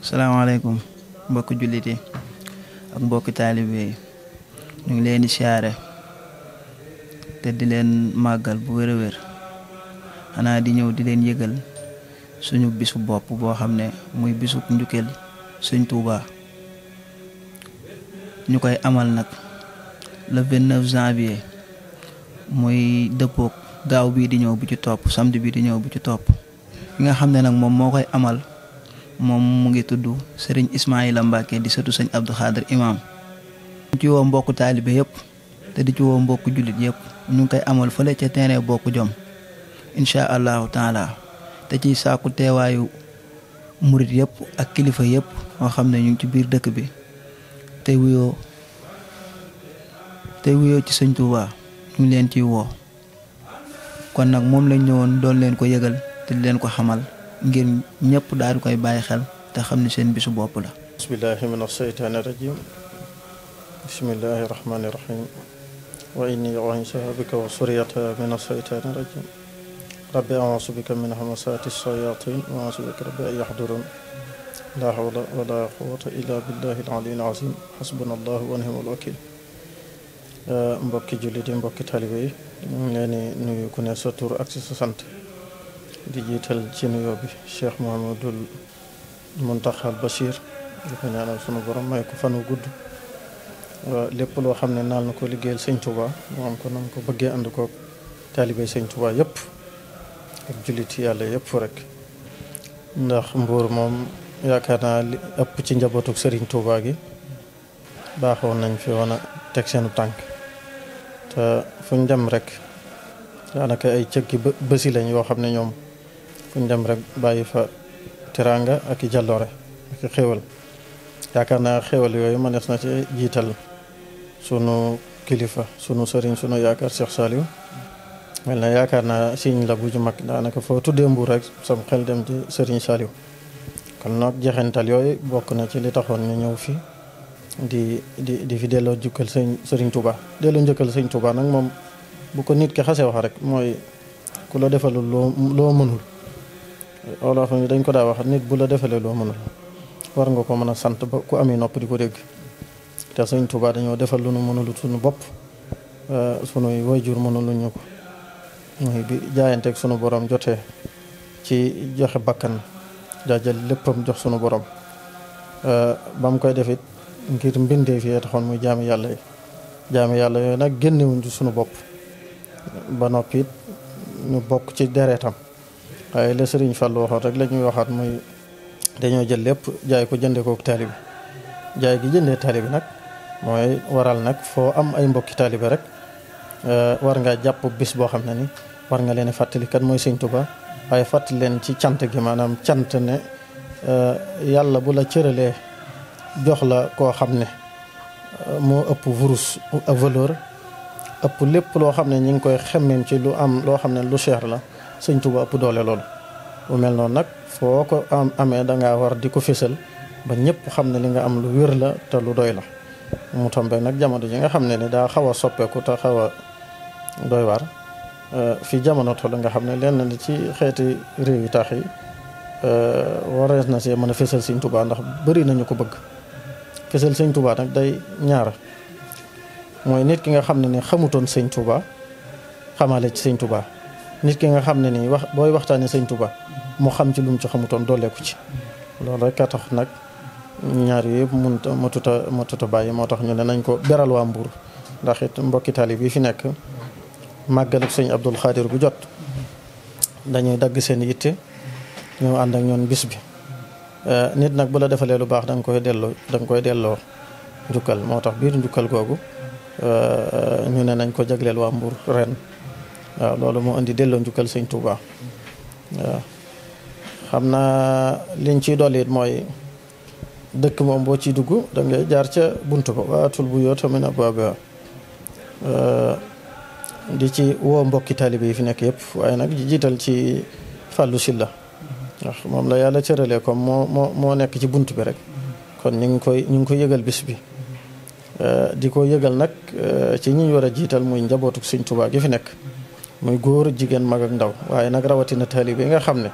salaamaaleykum mbokki jullit yi ak mbokki taalibe yi ñu ngi leen di siyaare te di leen màggal bu wér a wér xanaa di ñëw di leen yëgal suñu bisu bopp boo xam ne muy bisu njukkeel Sëñ Tuuba ñu koy amal nag le 29 janvier muy dëppook gaaw bii di ñëw bu ci topp samedi bii di ñëw bu ci topp ki nga xam ne nag moom moo koy amal moom mu ngi tudd Serigne Ismaïla Mbacke di sëtu Sëñ Abdou Khadir Imam di ci woo mbokku taalibe yëpp te di ci woo mbokku jullit yëpp ñu ngi koy amal fële ca terrain Bokk Jom incha allahu taala te ci saaku teewaayu murit yëpp ak kilifa yëpp moo xam ne ñu ngi ci biir dëkk bi te wuyoo ci Sëñ Tuuba ñu ngi leen ciy woo kon nag moom lañ ñëwoon doon leen ko yëgal te di leen ko xamal ngir ñëpp daal di koy bàyyi xel te xam ne seen bisu bopp la. bismillahi min asheytaani rajim bismillahi rahmani rahim wa inni u'iizuha bika wa suriyataha min asheytaani rajim rabbi a'uuzu bika min hamasaati shayatin wa a'uuzu bika rabbi an yahdurun la hawla wa la quwwata illa billahi al-aliyyil azim hasbunallahu wa ni'mal wakil mbokki jullit yi mbokki talibe yi ñu ngi leen di nuyu ku ne sa tur ak sa sant di jiital ci nuyoo bi Cheikh Mouhamadoul Mountakha Bachir di ko ñaanal sunu borom may ko fan wu gudd lépp loo xam ne naal na ko liggéeyal Sëñ Tuuba mu am ko nam ko bëggee ànd ko taalibey Sëñ Tuuba yëpp ak jullit yàlla yëpp rek ndax Mbuur moom yaakaar naa li ëpp ci njabootuk Sëriñ Tuuba gi baaxoon nañ fi woon a teg seenu tànk te fuñ dem rek daanaka ay cëggi bësi lañ yoo xam ne ñoom fuñ dem rek bàyyi fa teraanga ak i jàlloore ak i xéwal yaakaar naa xéwal yooyu mënees na ci jiital sunu kilifa sunu sëriñ sunu yaakaar Cheikh Saliou mel na yaakaar naa siñ la bu ju mag daanaka foo tuddee Mbuur rek sam xel dem ci sëriñ Saliou kon nag jeexental yooyu bokk na ci li taxoon ñu ñëw fi di fi delloo jukkal sëriñ Touba delloo njëkkal Sëñ Touba nag moom bu ko nit ki xasee wax rek mooy ku la defalul loo mënul wala fa dañ ko daa wax nit bu la defalee loo mënul war nga ko mën a sant ba ku amee nopp di ko dégg te Sëñ Touba dañoo defal lu nu mënul suñu bopp sunuy wayjur mënuluñu ko muy bi jaayanteeg sunu borom jotee ci joxe bakkan daa jël léppam jox sunu borom ba mu koy defit ngir mbindee fi taxoon muy jaami yàlla yooyu nag génnewuñ ci sunu bopp ba noppi it ñu bokk ci deretam waaye la Sëriñ Fallu waxoon rek la ñuy waxaat muy dañoo jël lépp jaay ko jëndee kook taalibi jaay gi jëndee taalibi nag mooy waral nag foo am ay mbokki taalibi rek war nga jàpp bis boo xam ne ni war nga leen fàttali kan mooy Sëñ Tuuba waaye fàttali leen ci cant gi maanaam cant ne yàlla bu la cëralee jox la koo xam ne moo ëpp wurus ak valeur ëpp lépp loo xam ne ñi ngi koy xemmeem ci lu am loo xam ne lu cher la Sëñ Tuuba ëpp doole loolu bu mel noonu nag foo ko amee dangaa war di ko fésal ba ñëpp xam ne li nga am lu wér la te lu doy la mu tombe nag jamono ji nga xam ne ni daa xaw a soppeeku te xaw a doy waar fi jamono toll nga xam ne lenn li ci xeeti réew yi tax yi warees na see mën a fésal Sëñ Tuuba ndax bëri nañu ko bëgg fésal Sëñ Tuuba nag day ñaar mooy nit ki nga xam ne ni xamutoon Sëñ Tuuba xamale ci Sëñ Tuuba nit ki nga xam ne nii booy waxtaanee Sëñ Tuuba mu xam ci lu mu ci xamutoon dooleeku ci loolu rek a tax nag ñaar yooyu yëpp matuta bàyyi moo tax ñu ne nañ ko beral waa Mbuur ndax it mbokki taalib yi fi nekk màggal ak Sëñ Abdul Xaadir gu jot dañuy dagg seen yitte ñëw ànd ak ñoon bis bi nit nag bu la defalee lu baax da nga koy delloo njukkal moo tax biir njukkal googu ñu ne nañ ko jagleel waa Mbuur ren waaw loolu moo indi delloo njukkal Sëñ Tuuba waaw xam naa liñ ciy dolli it mooy dëkk moom boo ciy dugg da ngay jaar ca buntu ba waatul bu yoota min abwaabihaa di ci woo mbokki taalibe yi fi nekk yëpp waaye nag jiital ci Fàllu Silla ndax moom la yàlla cëralee comme moo nekk ci bunt bi rek kon ñu ngi koy yëgal bis bi di ko yëgal nag ci ñi ñu war a jiital muy njabootuk Sëñ Tuuba gi fi nekk muy góor jigéen mag ak ndaw waaye nag rawatina taalibe yi nga xam ne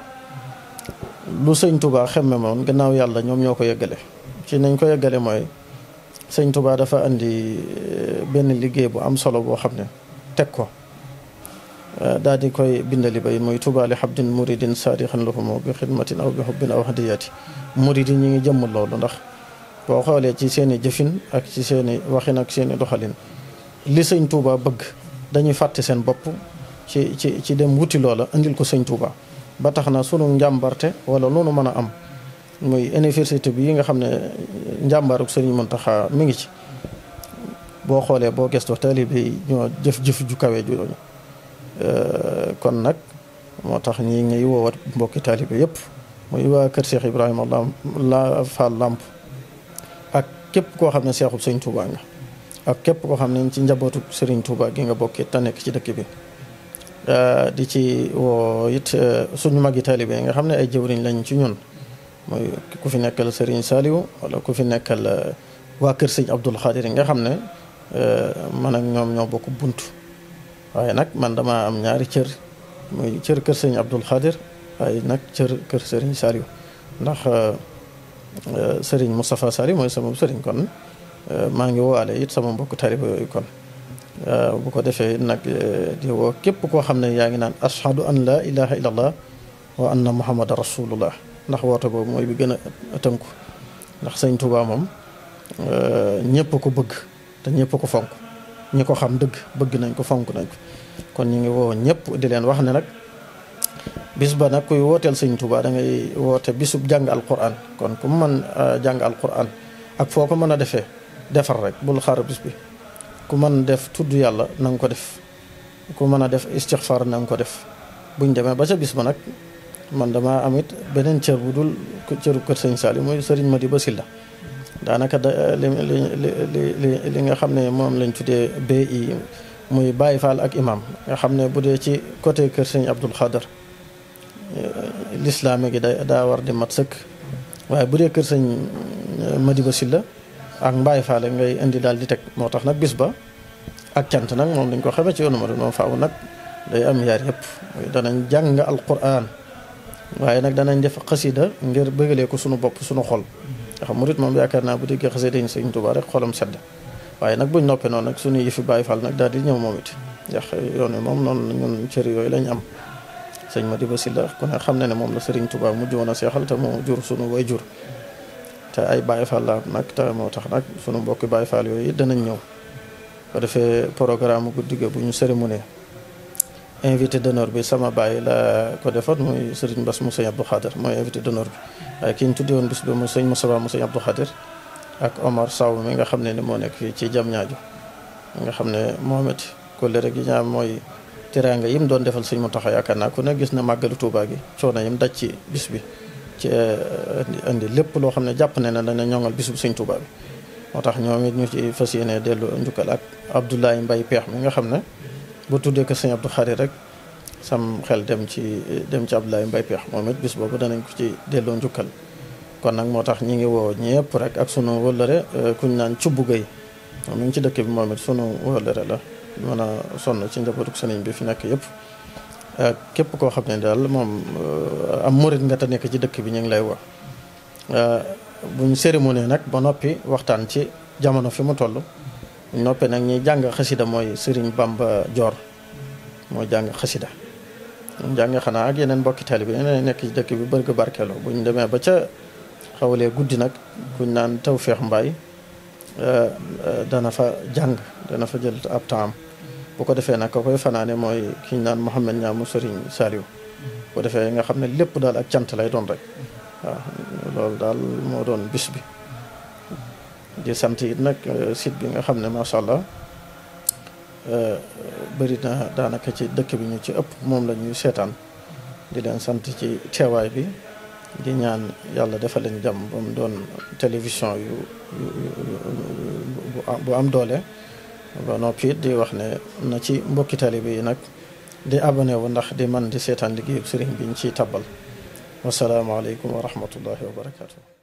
lu sëñ Touba xemme moon gannaaw yàlla ñoom ñoo ko yeggale ci nañ ko yeggale mooy sëñ Touba dafa andi benn liggéey bu am solo boo xam ne teg ko daal di koy bindali bay muy Touba li habdin muridin saadixan lahumu bi xidmatin aw bi hubbin aw hadiyati murid yi ñi ngi jëmm loolu ndax boo xoolee ci seen i jëfin ak ci seen i waxin ak seen i doxalin li sëñ Touba bëgg dañuy fàtte seen bopp ci dem wuti loola andil ko sëñ Touba ba tax na sunu njàmbarte wala loolu mën a am muy université bi yi nga xam ne njàmbaaruk sëriñ Mountakha mi ngi ci boo xoolee boo gëstoo taalibe yi ñoo jëf ju kawe jooju kon nag moo tax ñi ngi woowat mbokki taalibe yëpp muy waa kër Cheikh Ibrahima Fall Lamp ak képp koo xam ne seexub sëñ Touba nga ak képp koo xam ne ci njabootu sëriñ Touba gi nga bokkee te nekk ci dëkk bi di ci woo it suñu magi taalibe yi nga xam ne ay jëwriñ lañ ci ñun mooy ku fi nekkal sëriñ Saliou wala ku fi nekkal waa kër sëñ Abdoul Khadir yi nga xam ne man ak ñoom ñoo bokk bunt waaye nag man dama am ñaari cër muy cër kër sëñ Abdoul Khadir waaye nag cër kër sëriñ Saliou ndax sëriñ Moustapha Saliou mooy sama sëriñ kon maa ngi woowaale it sama mbokk taalibe yooyu kon bu ko defee nag di woo képp koo xam ne yaa ngi naan ashhadu an la ilaha illallah wa anna muhammadan rasulullah ndax woote boobu mooy bi gën a tënku ndax sëñ Touba moom ñëpp ko bëgg te ñëpp ko fonk ñi ko xam dëgg bëgg nañ ko fonk nañ ko kon ñu ngi woo ñëpp di leen wax ne nag bis ba nag kuy wooteel sëñ Touba da ngay woote bisub jàng alquran kon ku mën jàng alquran ak foo ko mën a defee defar rek bul xaar bis bi ku mën def tudd yàlla na nga ko def ku mën a def istixfar na nga ko def buñ demee ba ca bis ba nag man dama amit beneen cër bu dul cëru kër sëñ Saliou mooy sëriñ Madiba Sylla daanaka li nga xam ne moom lañ tuddee BI muy Baye Fall ak imam nga xam ne bu dee ci côté kër sëñ Abdoul Khader lislaame gi daa war di mat sëkk waaye bu dee kër sëñ Madiba Sylla ak Baye Fall ngay indi daal di teg moo tax nag bis ba ak cant nag moom dañ ko xamee ci yoonu ma moom faaw nag day am yaar yëpp danañ jàng alquran waaye nag danañ def xasida ngir bëggalee ko sunu bopp sunu xol ndax murit moom yaakaar naa bu déggee xasida yi sëñ Touba rek xolam sedd waaye nag buñ noppee noonu nag suñu yëfi Baye Fall nag daal di ñëw moom it ndax yoon wi moom noonu ñun cër yooyu lañ am sëñ Madiba Sylla ku ne xam ne moom la sëriñ Touba mujj woon a seexal te moo jur sunu way jur te ay Baye Fall la nag te moo tax nag sunu mbokki Baye Fall yooyu danañ ñëw ko defee programme guddi ga bu ñu cérémonie invité d'honneur bi sama baay la ko defoon muy Serigne Bass mu sëñ Abdou Khadir mooy invité d'honneur bi waaye ki ñu tuddee woon bis bi muy sëñ Moussa mu sëñ Abdou Khadir ak Omar Sow mi nga xam ne ni moo nekk fii ci jam ñaaju nga xam ne moom it kóllëre gi ñaam mooy teraanga yim doon defal sëñ Mountakha yaakaar naa ku ne gis na màggalu Touba gi coono yim daj ci bis bi ci indi lépp loo xam ne jàpp ne na dana ñoŋal bis bu sëñ Touba bi moo tax ñoom it ñu ci fas yéene dellu njukkal ak Abdoulaye Mbaye Peex mi nga xam ne bu tuddee ko sëñ Abdou Khadir rek sam xel dem ci Abdoulaye Mbaye Peex moom it bis boobu danañ ko ci delloo njukkal kon nag moo tax ñi ngi woo ñëpp rek ak sunu wëllëre kuñ naan Cubbu Gay moom mi ngi ci dëkk bi moom it sunu wëllëre la mën a sonn ci njabootu sëriñ bi fi nekk yëpp képp koo xam ne daal moom am murit nga te nekk ci dëkk bi ñu ngi lay woo buñ cérémonie nag ba noppi waxtaan ci jamono fi mu toll buñ noppee nag ñi jàng xasida mooy Serigne Bamba Dior mooy jàng xasida ñu jàng xanaa ak yeneen mbokki taalibe bi yeneen nekk ci dëkk bi bëgg barkeeloo buñ demee ba ca xawalee guddi nag kuñ naan Tawfeex Mbaay dana fa jàng dana fa jël ab temps bu ko defee nag ko koy fanaane mooy kiñ naan Mouhamed Ñaamu Serigne Saliou bu ko defee nga xam ne lépp daal ak cant lay doon rek waaw loolu daal moo doon bis bi di sant it nag site bi nga xam ne macha allah bëri na daanaka ci dëkk bi ñu ci ëpp moom la ñuy seetaan di leen sant ci teewaay bi di ñaan yàlla defal leen jàmm ba mu doon télévision bu am doole ba noppi di wax ne na ci mbokki taalibe yi nag di abonné wu ndax di man di seetaan liggéeyu sëriñ bi ñu ciy tabbal wasalaamaaleykum wa rahmatullahi wa barakaatu.